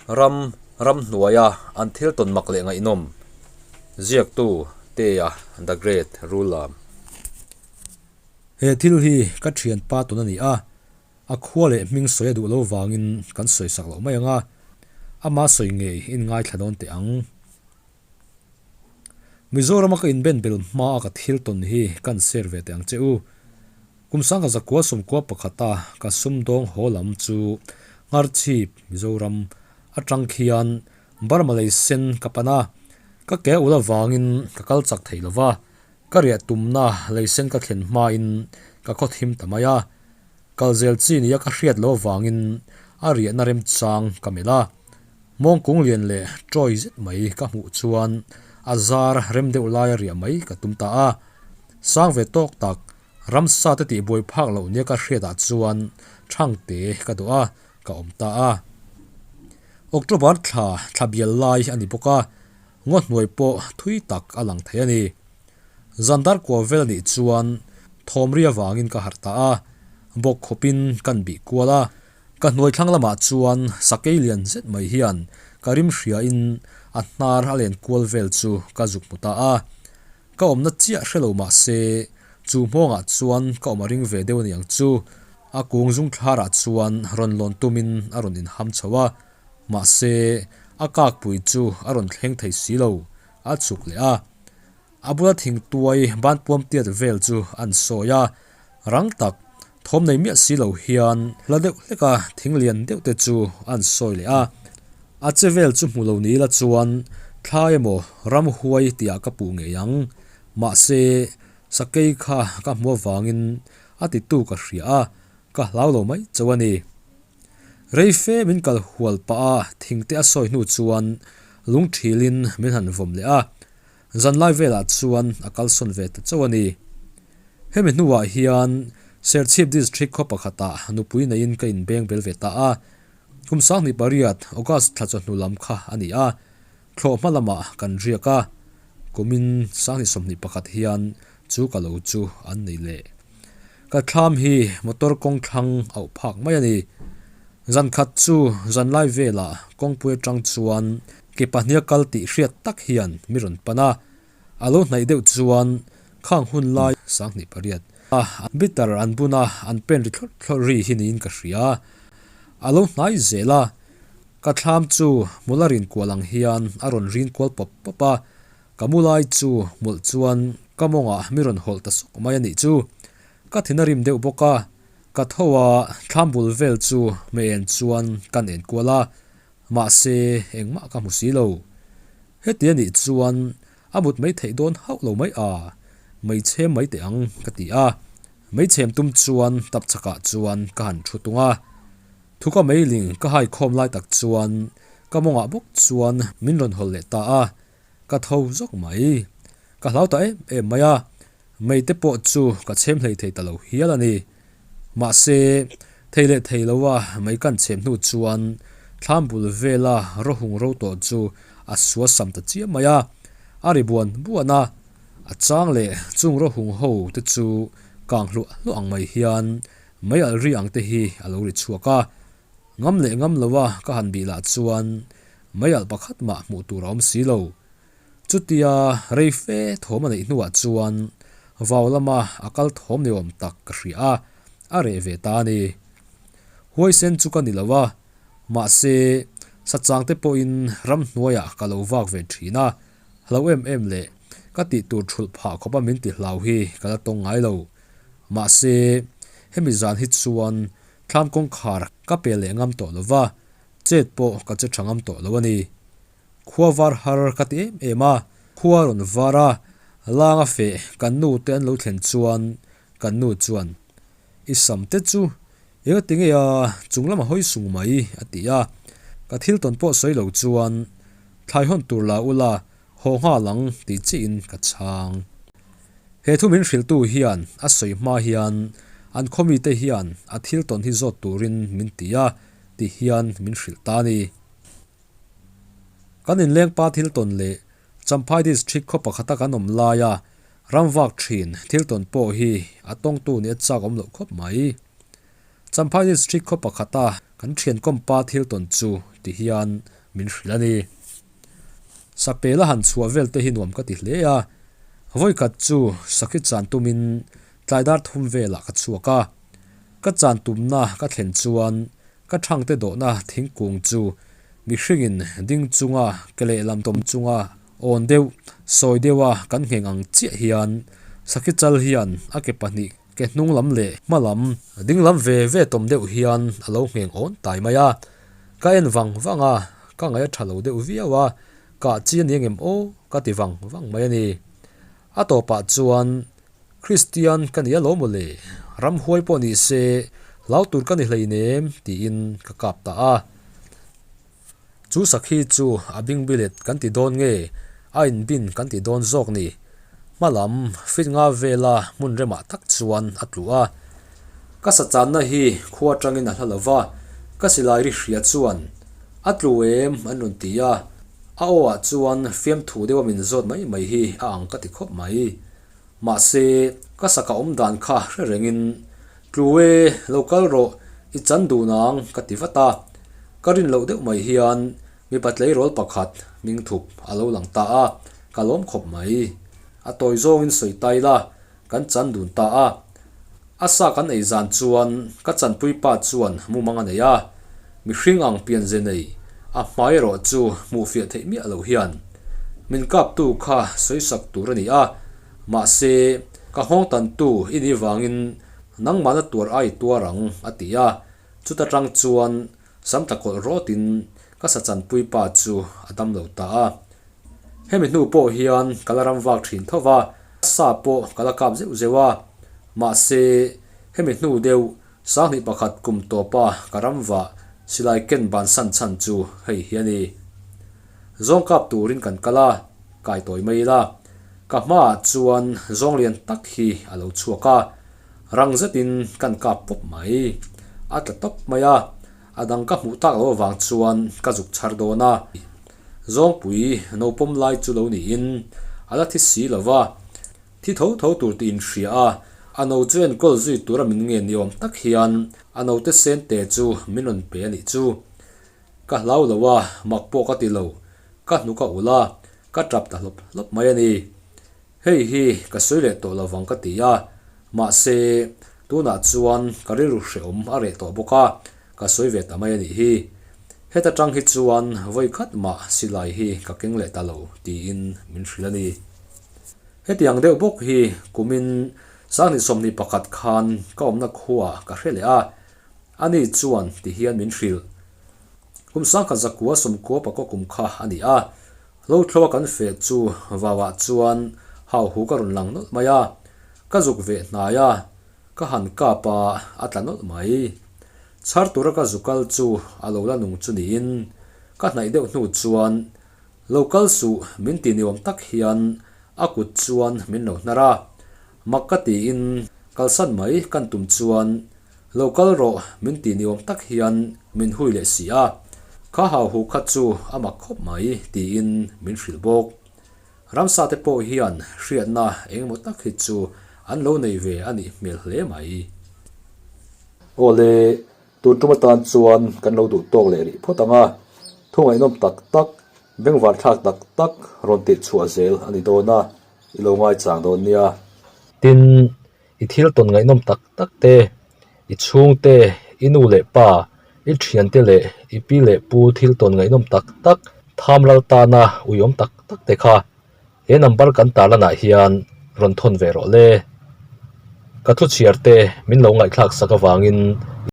Ram, ramhnuaia an thil tawn mak leh ngaihnawm ziaktu Tea The Great Rullam. He thil hi ka thianpa tawn a ni a, a khua leh hming sawi a duh lo vangin kan sawi sak loh mai ang a, ama sawi ngei in ngaithla dawn teh ang. Mizorama ka inben bel hmaa ka thil tawn hi kan share ve teh ang che u. Kum sangha zakua sawmkua pakhata ka sumdawng haw lam chu Ngharchhip, Mizoram, atang khian Burma lei sen ka pan a, ka ke ul avangin ka kal chak thei lova, ka riah tumna lei sen ka thlen hmain ka khaw thim ta mai a. Kal zel chi nia ka hriat loh avangin a riahna remchang ka melh a. Mawngkung lian leh tawi zet mai ka hmuh chuan a zar rem deuh laia riah mai ka tum ta a. Sang ve tawk tak, ramsa te tih buai phak loh nia ka hriatah chuan thangte ka duh a, ka awm ta a. October thla thla bial lai a ni bawk a, ngaw hnuai pawh thui tak a lang thei a ni. Zandar kua vel nih chuan thawmri avangin ka harh ta a, bawk khawpin kan bih kual a. Ka hnuai thlang lamah chuan sakei lian zet mai hian ka rim hriain a hnar a len kual vel chu ka zuk hmu ta a. Ka awmna chiah hre lo mah se chu hmawngah chuan ka awm a ring ve deuh aniang chu a kung zung thlarah chuan rawn lawn tumin a rawn inham chho a, mahse a kakpui chu a rawn thleng thei si lo, a chhuk leh a. A bula thingtuai banpuam tiat vel chu an sawi a, rang tak thawm nei miah si lo hian hla deuh hlek a thing lian deuh te chu an sawi leh a. A che vel chu hmu lo ni ila chuan thla emaw ramhuai tihah ka puh ngei ang. Mahse, sakei kha ka hmu avangin a titu ka hria a, ka hlau lo mai chauh a ni. Rei fe min kal hual pah a thingte a sawi hnu chuan lung thilin min han vawm leh a, Zanlai velah chuan a kalsawn ve ta chauh a ni. Hemi hnuah hian Serchhip District khaw pakhatah nupui neiin ka inbeng bel ve ta a. Kum 28 August thla chawhnu lam kha a ni a, thlawh hma lamah kan riak a, kumin 2021 hian chu ka lo chu an nei leh. Ka thlam hi motor kawng thlang auh phak mai a ni. Zan khat chu zanlai velah kawngpui atang chuan ke pahnia kal tih hriat tak hian mi rawn pan a, a lo hnaih deuh chuan khang hun lai 28 a bitter an bun a an pen ri thlawrh thlawrh ri hi niin ka hria. A lo hnai zel a, ka thlam chu hmul a rin kual ang hian a rawn rin kual pawp pawp a, Ka mu lai chu hmulh chuan ka mawngah mi rawn hawlh ta sawk mai a nih chu. Ka thin a rim deuh bawk a, ka tho a, thlam bul vel chu hmeh en chuan kan en kual a, mahse engmah ka hmu si lo. Heti a nih chuan a mut mai theih dawn hauh lo mai a, mei chhem mai teh ang ka ti a, mei chhem tum chuan tap chakah chuan ka han thu tung a. Thuka meiling ka hai khawm lai tak chuan ka mawngah bawk chuan min rawn hawlh leh ta a, Ka tho zawk mai. Ka hlau ta em em mai a, mei te pawh chu ka chhem hlei thei ta lo hial a ni. Mahse, thei leh thei lo a mei kan chhem hnu chuan thlam bul vela rawhung ro tawh chu a sua sam ta chiam mai a, a ri buan buan a, a chang leh chung rawhung ho te chu kang hluah hluah ang mai hian mei alh ri ang te hi a lo ri chhuak a. Ngam leh ngam lo a ka han bih lah chuan Mei alh pakhat mah hmuh tur a awm si lo. Chutia rei fe thawm a neih hnuah chuan vau lama a kal thawm ni awm tak ka hria a, a reh ve ta a ni. Huaisen chu ka ni lo a, mahse sachang te pawhin ramhnuaiah ka lo vak ve thin a, hlo em em leh ka tih tur thulh phah khawpa min ti hlau hi ka la tawng ngai lo. Mahse hemi zan hi chuan thlam kawngkhar ka pe leh ngam tawh lo va, Chet pawh ka che tha ngam tawh lo a ni. Khua var har ka ti em em a, khua rawn var a, lang a feh kan nu te an lo thlen chuan kan nu chuan, I sam te chu eng a ti nge a, chung lam a hawi sung mai a ti a. Ka thil tawn pawh sawi lo chuan thlai hawn tur la ula haw nghal ang tih chiah in ka chhang. He thu min hrilhtu hian a sawi hma hian an khawmite hian a thil tawn hi zawt turin min ti a, ti hian min hrilh ta a ni. Kan inlengpa thil tawn leh Champhai District khaw pakhata kan awm laia ramvak thin thil tawn pawh hi a tawngtu nih a chak awm loh khawp mai. Champhai District khaw pakhata Kan thian kawmpa thil tawn chu ti hian min hrilh a ni. Sapel a han chhuah vel te hi nuam ka ti hle a, vawikhat chu sakhi chan tumin tlai dar thum velah ka chhuak a. Ka chan tumna ka thlen chuan ka thangte dawhna thingkung chu mihringin ding chunga ke lehlam tawm chunga awn deuh sawi deuha kan ngheng ang chiah hian sakhi chal hian a ke pahnih ke hnung lam leh hma lam ding lam ve ve tawm deuh hian a lo ngheng awn tai mai a. Ka en vang vang a, ka ngaih a tha lo deuh viau a, kah chi a ni angem aw ka ti vang vang mai a ni. A tawpah chuan Kristian ka ni alawm mawle, ramhuai pawh ni se hlau tur ka ni hleinem tiin ka kap ta a. Chu sakhi chu a bingbilet kan ti dawn nge a inbin kan ti dawn zawk ni. Hma lam fit nga vela hmun remah tak chuan a tlu a. Ka sachanna hi khua atangin a hla lo va, ka silai ri hria chuan a tlu em an rawn ti a. A aw ah chuan fiamthu deuha min zawt mai mai hi a ang ka ti khawp mai. Mahse, ka saka awm dan kha hre rengin, Tlu e, lo kal rawh, i chan dun ang, ka ti vat a. Ka rin loh deuh mai hian mipa tleirawl pakhat hming thup a lo lang ta a, ka lawm khawp mai. A tawi zawngin sawi ta ila, kan chan dun ta a. A sa kan ei zan chuan ka chanpui pa chuan mumang a nei a, mihring ang pianze nei a hmai erawh chu hmuh fiah theih miah loh hian min kaptu kha sawisak tur a ni a, mahse ka nghawng tantu i nih vangin nangmahna tuar ai tuar ang a ti a, chuta tang chuan sam tla kawlh rawtin ka sa chanpui pa chu a dam lo ta a. Hemi hnu pawh hian ka la ram vak thin tho va, sa pawh ka la kap zeuh zeuh a, mahse hemi hnu deuh sanghnih pakhat kum tawpa ka ram vah silai ken bansan chhan chu hei hi a ni. Zawng kap turin kan kal a, kai tawi mai ila. Ka hmaah chuan zawng lian tak hi a lo chhuak a, rang zetin kan kap pawp mai. A tla tawp mai a, A dang ka hmuh tak loh avang chuan ka zuk chhar dawn a, Zawngpui no pawm lai chu lo niin a la thi si lo va, thi tho tho tur tih inhria a, a no chu enkawl zui tura min ngen ni awm tak hian a note sen te chu min rawn pe a nih chu. Ka hlau lo a, mak pawh ka ti lo, ka hnuk a ulh a, ka tap ta hlawp hlawp mai a ni. Hei hi ka sawi leh tawh lo vang ka ti a, mahse tunah chuan ka rilru hrehawm a reh tawh bawk a, ka sawi ve ta mai a nih hi. Heta tang hi chuan vawi khat mah silai hi ka keng leh ta lo tiin min hrilh a ni. Hetiang deuh bawk hi kumin sanghnih 21 khan ka awmna khuaah ka hre leh a, ani chuan ti hian min hrilh. Kum sangkhat zakua sawmkua pakua kum kha a ni a, Lo thloa kan feh chu vauah chuan hau hu ka rawn lang nawlh mai a, ka zuk veh hnai a, ka han kap a, a tla nawlh mai. Chhar tura ka zu kal chu a lo la nung chu niin, ka hnaih deuh hnu chuan lo kal suh min ti ni awm tak hian a kut chuan min lo hnar a, mak ka tiin kalsan mai kan tum chuan Lo kal rawh min ti ni awm tak hian min hui leh si a, kha hau hu kha chu a mak khawp mai tiin min hrilh bawk. Ramsa te pawh hian hriatna engemaw tak hi chu an lo nei ve a nih hmel hle mai. Awle, tun tum atan chuan kan lo duh tawk leh rih phawt ang a, thu ngaihnawm tak tak, bengvar thlak tak tak rawn tih chhuah zel a ni dawn a, i lo ngaichang dawn nia. Tin, I thil tawn ngaihnawm tak tak te, i chhungte, i nu leh pa, i thiante leh i pi leh pu thil tawn ngaihnawm tak tak tham ral tana uiawm tak tak te kha he number kan tarlanah hian rawn thawn ve rawh le. Ka thu chhiar te min lo ngaihthlak sak avangin.